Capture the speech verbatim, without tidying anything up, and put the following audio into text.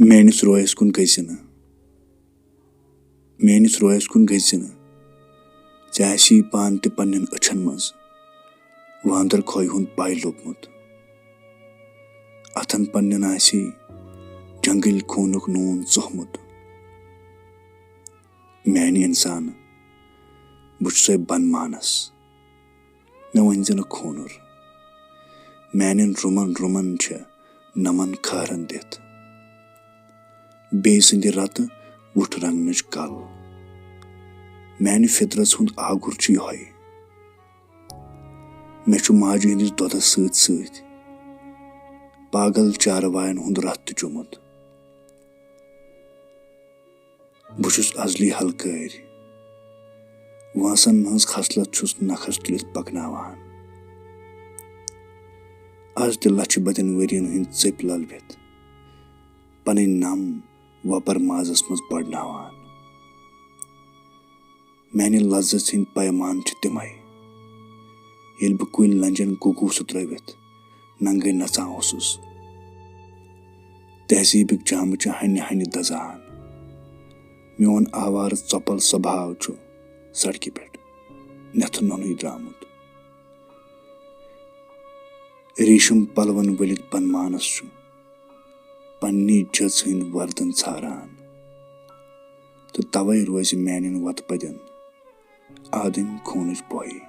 میٲنِس رویس کُن گٔژھۍ زِ نہٕ، میٲنِس رویس کُن گٔژھۍ زِ نہٕ۔ ژےٚ آسی پانہٕ تہِ پننٮ۪ن أچھن منٛز واندر کھوے ہُنٛد پاے لوٚبمُت۔ اتھن پننٮ۪ن آسی جنگلۍ خوٗنُک نوٗن ژوٚہمُت۔ میانہِ انسانہٕ، بہٕ چھُسے بنمانس، مےٚ ؤنۍ زِ نہٕ خوٗنُر۔ میانٮ۪ن رُمن رُمن چھےٚ نمن کھارن دِتھ۔ بیٚیہِ سٕنٛدِ رتہٕ وُٹھ رنگنٕچ کل۔ میانہِ فطرژ ہُنٛد آگُر چھُ یِہوٚے۔ مےٚ چھُ ماجہِ ہٕنٛدِس دۄدس سۭتۍ سۭتۍ پاگل چارواین ہُنٛد رتھ تہِ چوٚمُت۔ بہٕ چھُس ازلی ہلکٲرۍ۔ وٲنٛسن ہٕنٛز خصلت چھُس نکھس تُلِتھ پکناوان۔ از تہِ لچھِ بدٮ۪ن ؤرین ہٕنٛدۍ ژٔپۍ للوِتھ پنٕنۍ نم وۄپر مازس منٛز بڑناوان۔ میانہِ لذژ ہٕنٛدۍ پیمان چھِ تِمے۔ ییٚلہِ بہٕ کُلۍ لنجن گُگوٗسہٕ ترٲوِتھ ننگے نژان اوسُس۔ تہذیبٕکۍ جامہٕ چھِ ہنہِ ہنہِ دزان۔ میون آوارٕ ژۄپل سۄبھاو چھُ سڑکہِ پٮ۪ٹھ نٮ۪تھٕ نوٚنُے درامُت۔ ریٖشم پلون ؤلِتھ بنمانس چھُ پننی جٔژ ہٕنٛدۍ وردن ژھاران، تہٕ توے روزِ میانٮ۪ن وتہٕ پدٮ۪ن آدٕنۍ خوٗنٕچ بۄہہِ۔